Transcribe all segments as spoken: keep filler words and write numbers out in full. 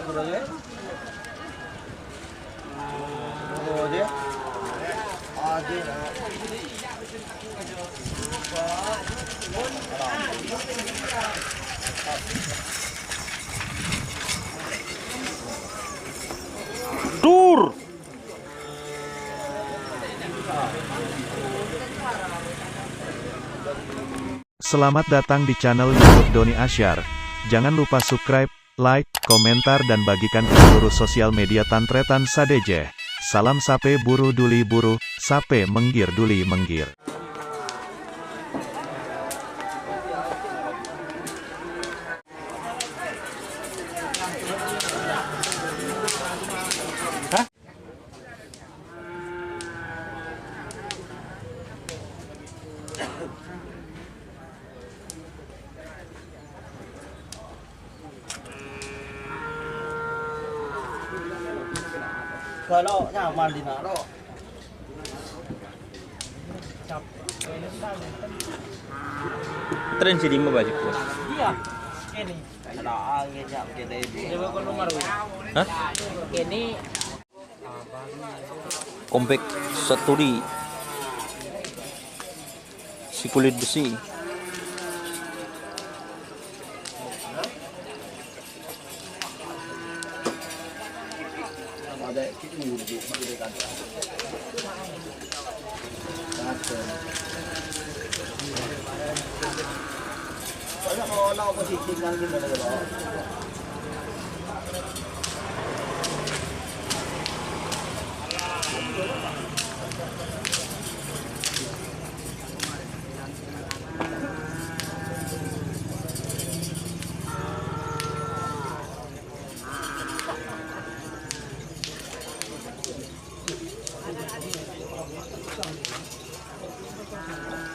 Dur. Selamat datang di channel YouTube Doni Asyar. Jangan lupa subscribe, like, komentar, dan bagikan ke seluruh sosial media tan-tarètan sadhâjâ. Salam sapè buru duli buru, sapè mènggir duli mènggir. Kalau nyaman di naro. Tren si lima baju. Iya. Ini. Ada angin ya, kita ini. Hah? Ini. Komplek Seturi. Si kulit besi.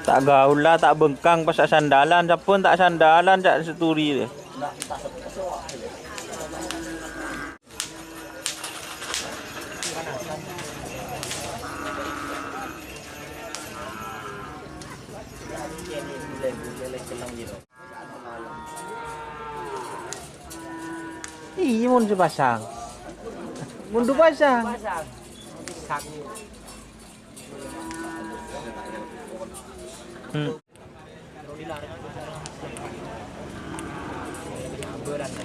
Ta' gaula, ta' bengkang, pas asandalan, sabbhân ta' asandalan, ca' Seturi. Iyâ, mon sè pasang. Mon du pasang. Hmm.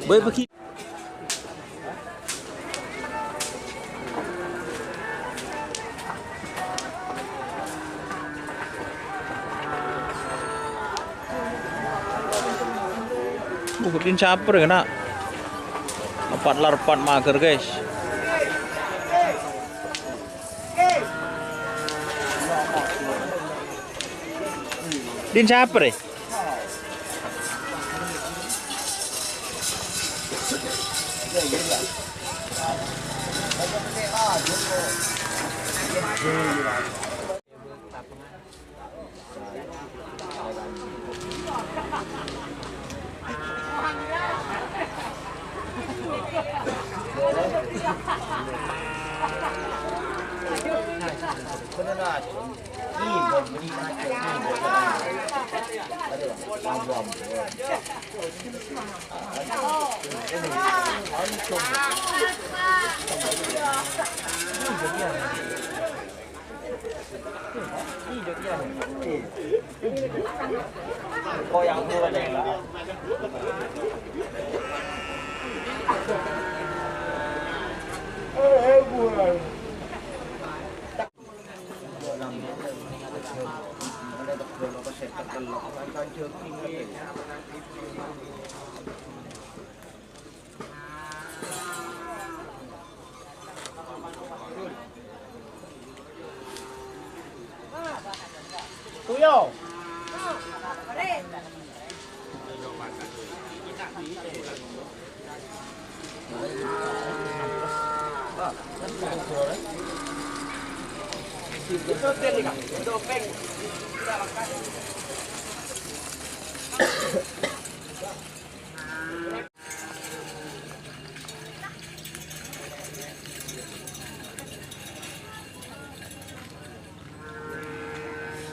Boy, bagi. Bukutin caper kena. Empat lar empat mager, guys. Din caper, eh?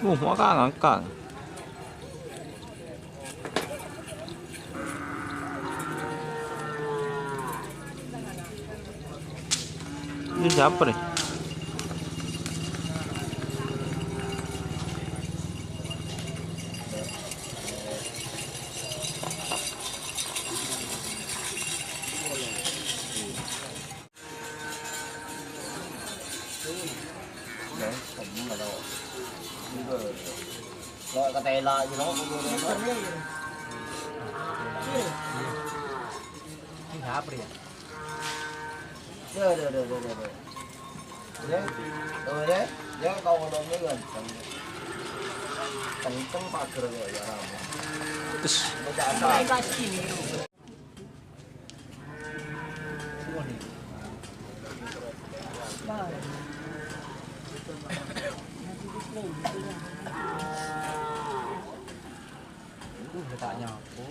Uh, makang, makang. Ini siapa nih? Ini siapa ya? Deh, deh, deh, deh, deh, deh. Deh, tuh, deh. Dia kalau ngomongnya ganteng. Kenceng pager kok, ya, rame. Terus. Baca apa? Uh, tak nyapu.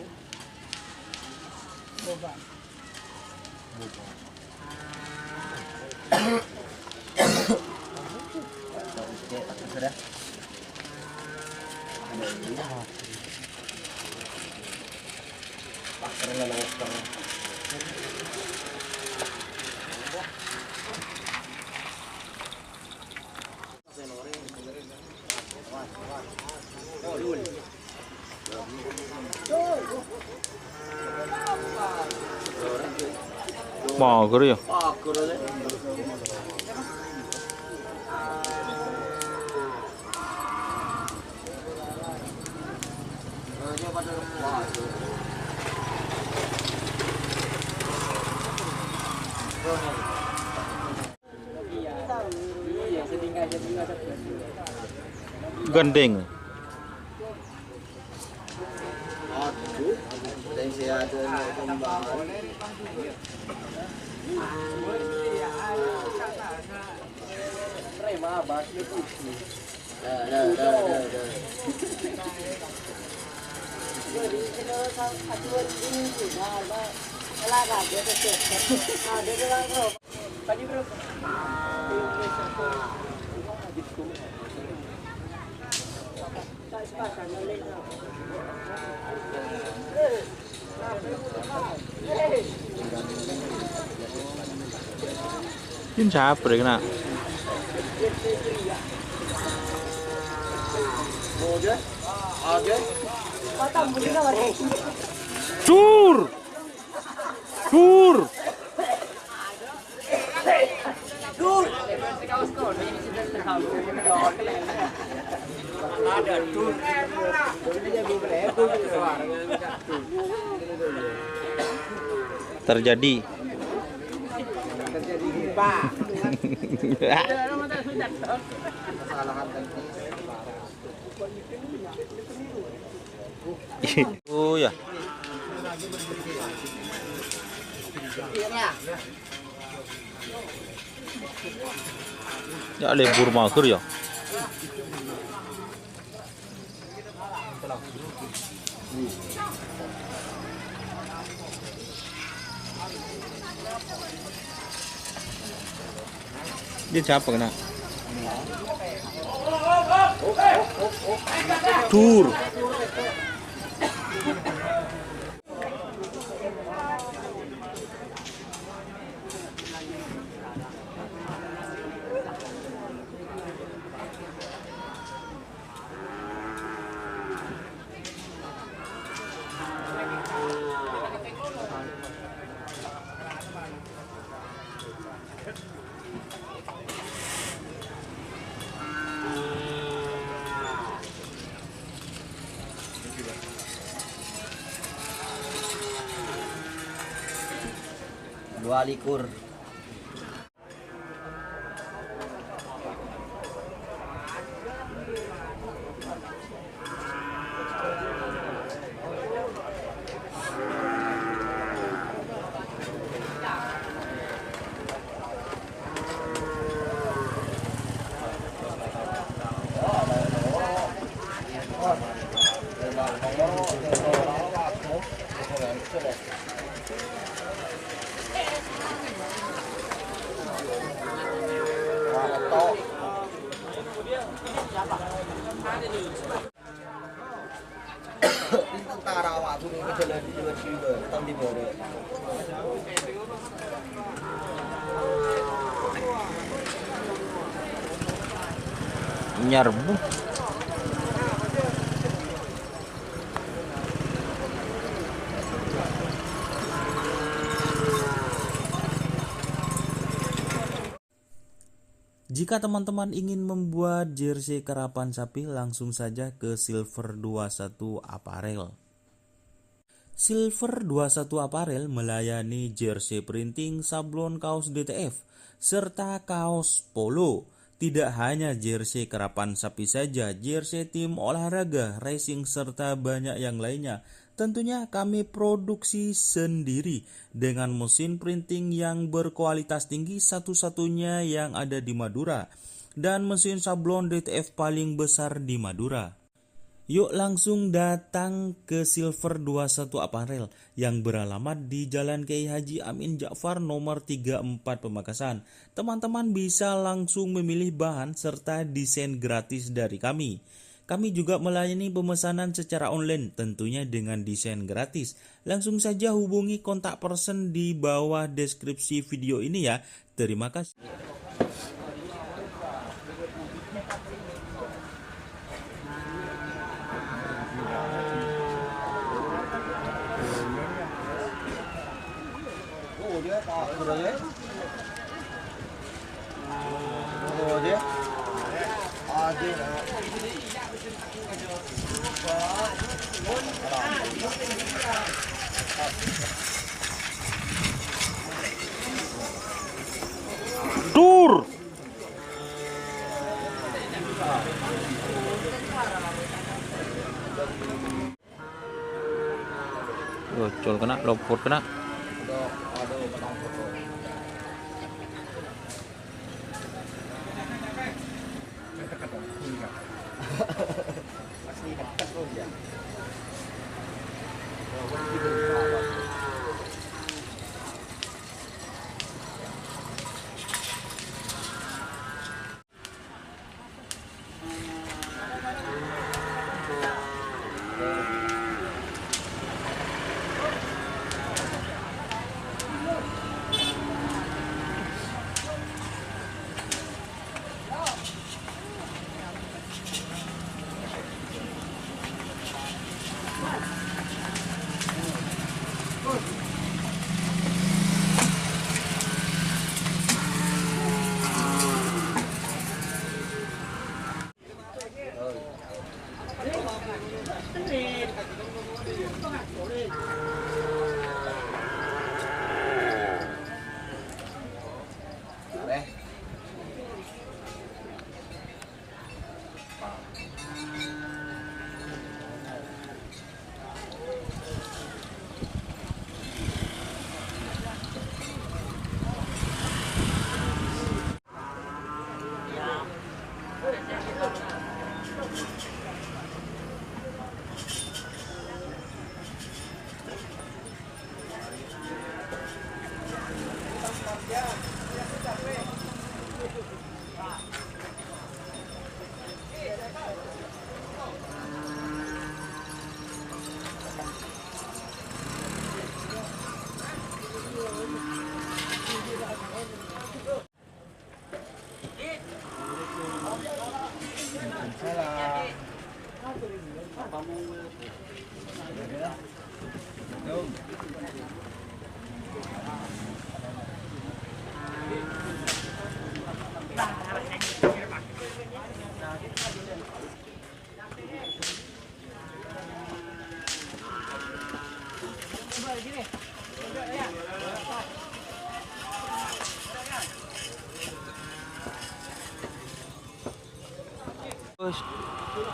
Coba. Mager ya. Gandeng. Ini siapa ya, kena? Dur! Dur! Terjadi. Oh ya. Ya, lebur mager ya. Dia siapa kena? Dur. Dua likur. Tentara awak guru ke jalan dua kilo, tahun di bawah. Nyerbu. Jika teman-teman ingin membuat jersey karapan sapi, langsung saja ke Silver dua satu Apparel. Silver dua satu Apparel melayani jersey printing, sablon, kaos D T F, serta kaos polo. Tidak hanya jersey karapan sapi saja, jersey tim olahraga, racing, serta banyak yang lainnya. Tentunya kami produksi sendiri dengan mesin printing yang berkualitas tinggi, satu-satunya yang ada di Madura, dan mesin sablon D T F paling besar di Madura. Yuk langsung datang ke Silver dua satu Apparel yang beralamat di Jalan Kiai Haji Amin Ja'far nomor tiga empat Pamekasan. Teman-teman bisa langsung memilih bahan serta desain gratis dari kami. Kami juga melayani pemesanan secara online, tentunya dengan desain gratis. Langsung saja hubungi kontak person di bawah deskripsi video ini ya. Terima kasih. Dur. Locol kena, lopot kena.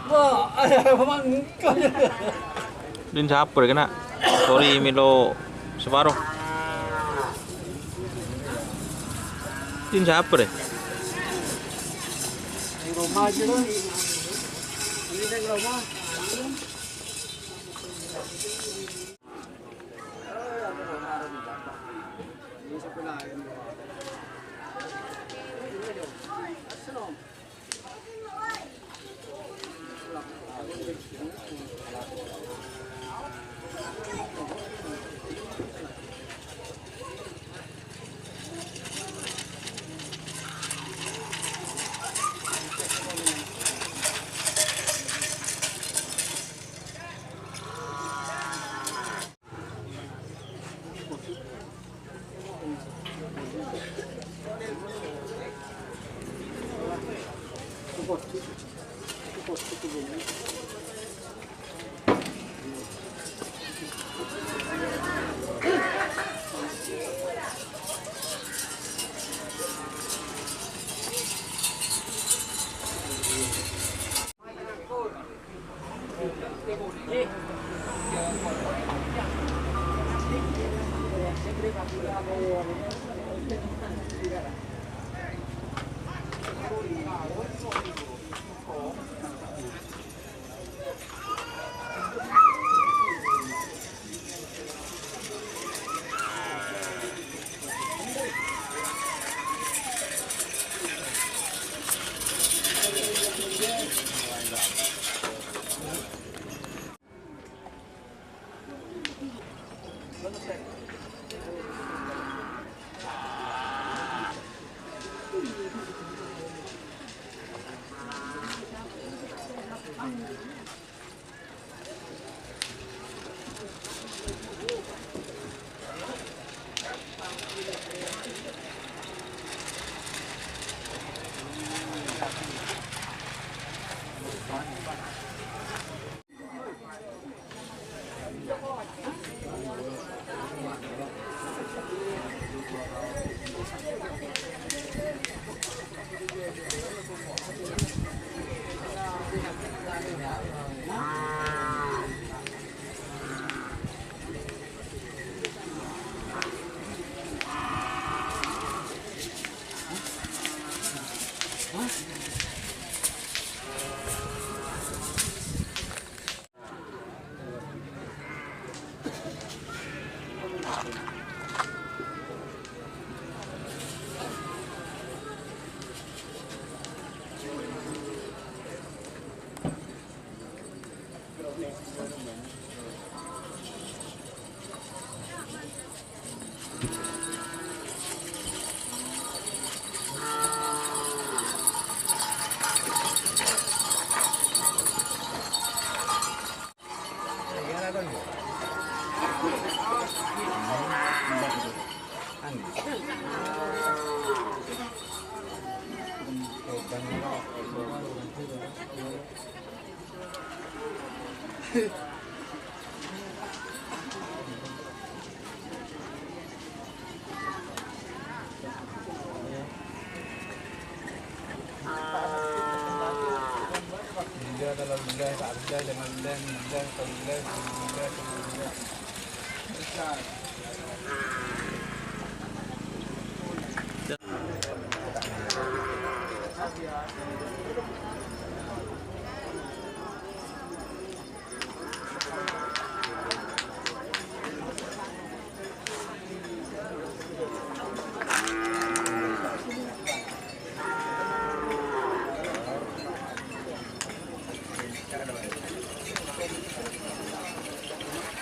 Wah, ayo, mangkon. Din saper kena. Sorry, milo separo. Din saper ya? Di rumah aja, Bang. Ini di rumah.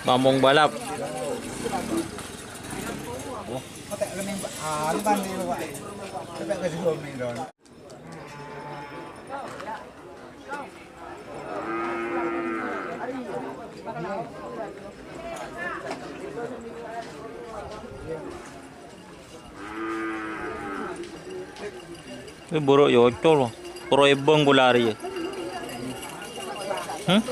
Pamong balap. È, buru' èocol, buru' èbâng polè arèya. Hmm?